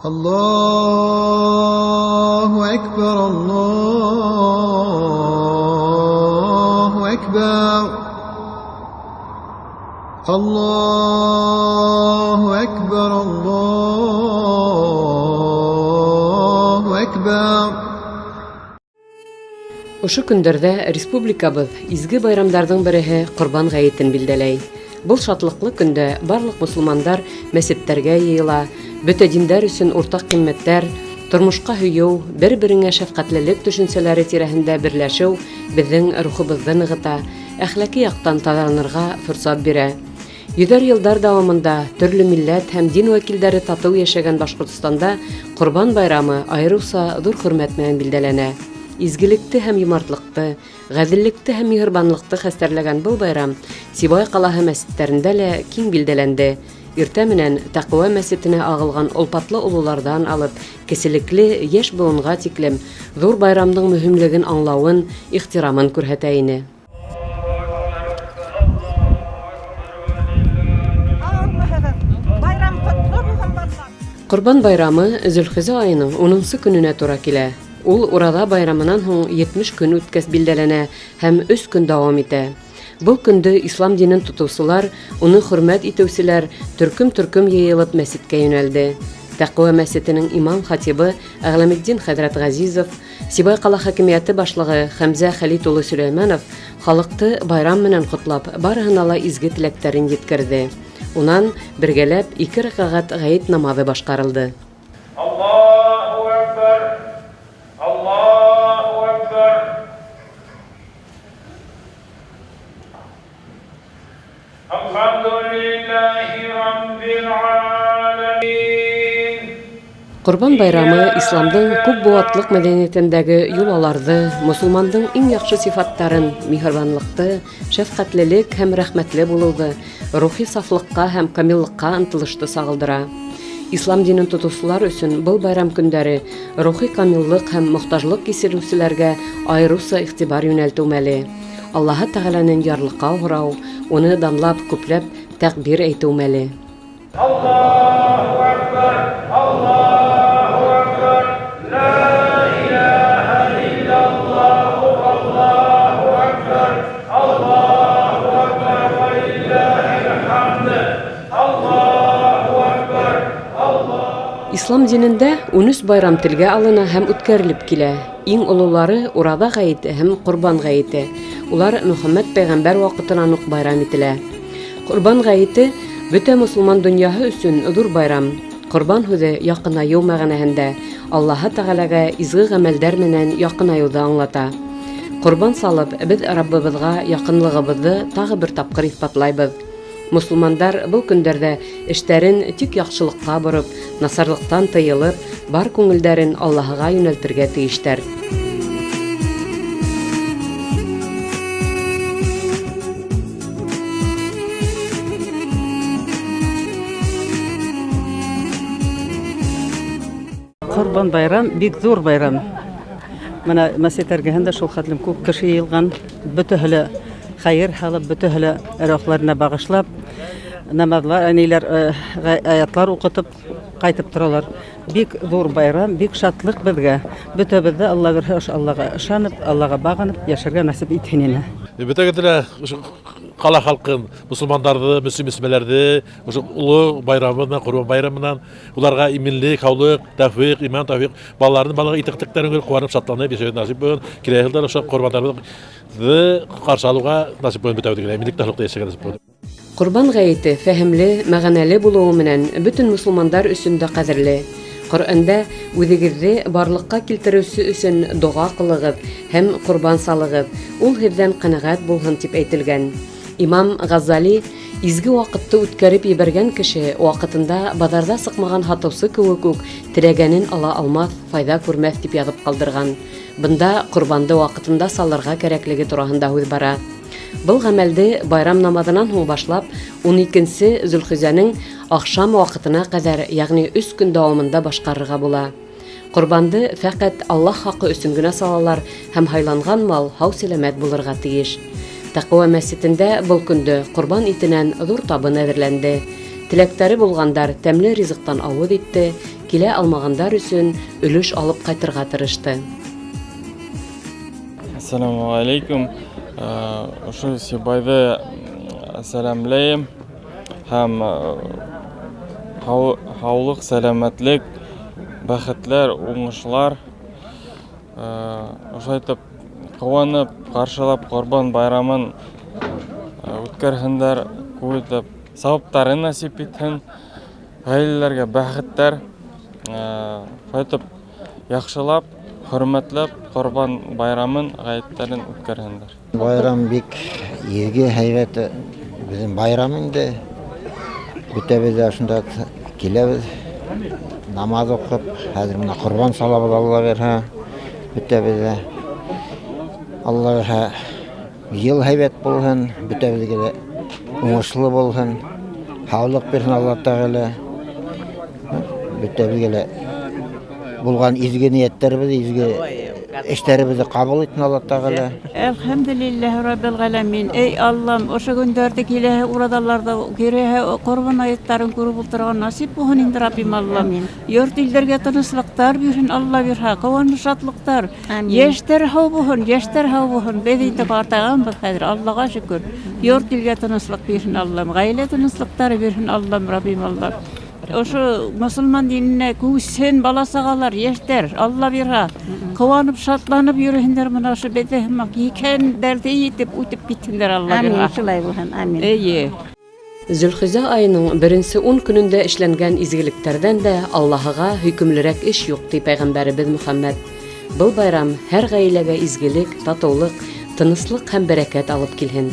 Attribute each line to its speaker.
Speaker 1: Allahu Ekber, Allahu Ekber. Allahu Ekber, Allahu Ekber.
Speaker 2: Ошо көндәрҙә республикабыҙ изге байрамдарҙың береһе Ҡорбан ғәйетен билдәләй. Был шатлыҡлы көндә барлыҡ мосолмандар мәсеттәргә йыйыла, бөтә диндәр өсөн уртаҡ ҡиммәттәр, тормошҡа һөйөү, бер-береңә шәфҡәтлелек төшөнсәләре тирәһендә берләшеү беҙҙең рухыбыҙҙы нығыта, әхлаҡи яҡтан таҙарынырға форсат бирә. Йөҙәр йылдар дауамында төрлө милләт һәм дин вәкилдәре татыу йәшәгән Башҡортостанда Ҡорбан байрамы айырыуса ҙур хөрмәт менән билдәләнә. Изгелекте һәм йомартлыҡты, ғәҙеллекте һәм миһырбанлыҡты хәстәрләгән был байрам Сибай ҡалаһы мәсеттәрендә лә киң билдәләнде. Иртә менән Тәҡүә мәсетенә ағылған олпатлы ололарҙан алып кеселекле йәш быуынға тиклем ҙур байрамдың мөһимлеген аңлауын, ихтирамын күрһәтә ине.
Speaker 3: Байрам ҡотло булһын, балалар.
Speaker 2: Ҡорбан байрамы Зөлхизә айының 10-нсо көнөнә тура килә. Ул Ураҙа байрамынан һуң 70 көн үткәс билдәләнә һәм 3 көн дауам итә. Был көндө ислам динен тотоусылар, уны хөрмәт итеүселәр төркөм-төркөм йыйылып мәсеткә йүнәлде. Тәҡүә мәсетенең имам хатибы Әғләметдин хәҙрәт Ғәзизов, Сибай ҡала хакимиәте башлығы Хәмзә Хәлит улы Сөләймәнов халыҡты байрам менән ҡотлап, барыһына ла изге теләктәрен еткерҙе. Унан бергәләп 2 рәкәғәт ғәйет намаҙы башҡарылды.
Speaker 4: Allahu Ekber, Allahu Ekber. Elhamdülillahi Rabbil alemin.
Speaker 2: Ҡорбан байрамы исламдың күп быуатлыҡ мәҙәниәтендәге йолаларҙы, мосолмандың иң яҡшы сифаттарын, миһырбанлыҡты, шәфҡәтлелек һәм рәхмәтле булыуҙы, рухи сафлыҡҡа һәм камиллыҡҡа ынтылышты сағылдыра. Ислам динен тотоусылар өсөн был байрам көндәре рухи камиллыҡ һәм мохтажлыҡ кисереүселәргә айырыуса иғтибар йүнәлтеү мәле. Аллаһы Тәғәләнән ярлыҡау һорау, уны данлап күпләп тәҡбир әйтеү мәле.
Speaker 4: Allahu Ekber, Allahu Ekber, La ilahe illallah, Allahu Ekber, Allahu Ekber ve lillahil hamd, Allahu Ekber, Allah.
Speaker 2: Ислам динендә 13 байрам телгә алына һәм үткәрелеп килә. Иң ололары Ураҙа ғәйете һәм Ҡорбан ғәйете. Улар Мөхәммәд пәйғәмбәр ваҡытынан уҡ байрам ителә. Ҡорбан ғәйете бөтә мосолман донъяһы өсөн ҙур байрам. Ҡорбан һүҙе яҡынайыу мәғәнәһендә Аллаһы Тәғәләгә изге ғәмәлдәр менән яҡынайыуҙы аңлата. Ҡорбан салып, беҙ Раббыбыҙға яҡынлығыбыҙҙы тағы бер тапҡыр иҫбатлайбыҙ. Мосолмандар был көндәрҙә эштәрен тик яҡшылыҡҡа бороп, насарлыҡтан тыйылып, бар күңелдәрен Аллаһыға йүнәлтергә тейештәр.
Speaker 5: Ҡорбан байрам бик ҙур байрам. Мына мәсет эргәһендә шул хәтлем күп кеше йыйылған, бөтәһе лә хәйер һалып, бөтәһе лә әруахларына бағышлап, намаҙлар, әниләр, аятлар уҡытып ҡайтып торалар. Бик ҙур байрам, бик шатлыҡ беҙгә. Бөтәбеҙ ҙә Алла бирһә, ошо Аллаға ышанып, Аллаға бағынып йәшәргә насип итһен ине.
Speaker 6: Бөтәгеҙҙе лә ошо ҡала халҡын, мосолмандарҙы, мөслим-мөслимәләрҙе ошо оло байрамы менән, Ҡорбан байрамы менән уларға именлек, һаулыҡ, тәүфиҡ, иман, тәүфиҡ, балаларының балаға итәктәрен күреп, ҡыуанып, шатланып йәшәү насип булһын. Киләһе йылда ошо ҡорбандарҙы ҡаршы алыуға насип булһын бөтәбеҙгә лә. Именлек, һаулыҡта йәшәргә насип булһын.
Speaker 2: Ҡорбан ғәйете фәһемле, мәғәнәле булыуы менән бөтөн мосолмандар өсөн дә ҡәҙерле. Ҡөрьәндә үҙегеҙҙе барлыҡҡа килтереүсе өсөн доға ҡылығыҙ һәм ҡорбан салығыҙ, ул һеҙҙән ҡәнәғәт булһын тип әйтелгән. Имам Ғазали изге ваҡытты үткәреп ебәргән кеше ваҡытында баҙарҙа сыҡмаған һатыусы кеүек үк теләгәнен ала алмаҫ, файҙа күрмәҫ тип яҙып ҡалдырған. Бында ҡорбанды ваҡытында салырға кәрәклеге тураһында һүҙ бара. Был ғәмәлде байрам намаҙынан һуң башлап 12-нсе Зөлхизәнең аҡшам ваҡытына ҡәҙәр, йәғни 3 көн дауамында башҡарырға була. Ҡорбанды фәҡәт Аллаһ хаҡы өсөн генә салалар һәм һайланған мал һау-сәләмәт булырға тейеш. Тәҡүә мәсетендә был көндө ҡорбан итенән ҙур табын әҙерләнде. Теләктәре булғандар тәмле ризыҡтан ауыҙ итте, Килә алмағандар өсөн өлөш алып ҡайтырға тырышты.
Speaker 3: Ассаламу алейкум. Ошо Сибайҙы сәләмләйем һәм һаулыҡ, сәләмәтлек, бәхетләр, уңышлар. Ошолайтып ҡыуанып ҡаршылап Ҡорбан байрамын үткәрһендәр, күп итеп сауаптары насип итһен, ғаиләләргә бәхеттәр. Шулайтып яҡшылап, хөрмәтләп Ҡорбан байрамын, ғәйеттәрен үткәрһендәр.
Speaker 7: Байрам бик изге, һәйбәт беҙҙең байрам инде. Бөтәбеҙ ҙә ошонда киләбеҙ. Намаҙ уҡып, хәҙер менә ҡорбан салабыҙ, Алла бирһә, бөтәбеҙ ҙә. Алла бирһә, йыл һәйбәт булһын, бөтәбеҙгә лә уңышлы булһын. Һаулыҡ бирһен Алла Тәғәлә. Бөтәбеҙгә лә булған изге ниәттәребеҙ, изге эштәребеҙҙе ҡабул итһен Алла Тәғәлә.
Speaker 8: Әлхәмдүлилләһи раббил ғәләмин. Эй Аллам, ошо көндәрҙе, киләһе ураҙаларҙа, киләһе ҡорбан ғәйеттәрен күреп ултырырға насип булһын инде, Раббим Аллам. Йорт илдәргә тыныслыҡтар бирһен Алла бирһә, ҡыуаныш, шатлыҡтар. Йәштәр һау булһын, йәштәр һау булһын. Беҙ инде ҡартайғанбыҙ хәҙер, Аллаға шөкөр. Йорт илгә тыныслыҡ бирһен Аллам, ғаилә тыныслыҡтары бирһен Аллам, Раббим Аллам. Ошо мосолман диненә күсһен бала сағалар, йәштәр, Алла бирһә. Ҡыуанып, шатланып йөрөһөндәр мына ошо беҙҙе һымаҡ һикһәндәрҙе етеп үтеп китһендәр, Алла
Speaker 9: Амин,
Speaker 8: бирһә.
Speaker 9: Шулай булһын, амин.
Speaker 8: Эйе.
Speaker 2: Зөлхизә айының беренсе 10 көнөндә эшләнгән изгелектәрҙән дә Аллаһыға һөйкөмлөрәк эш юҡ, ти пәйғәмбәребеҙ Мөхәммәд. Был байрам һәр ғаиләгә изгелек, татыулыҡ, тыныслыҡ һәм бәрәкәт алып килһен.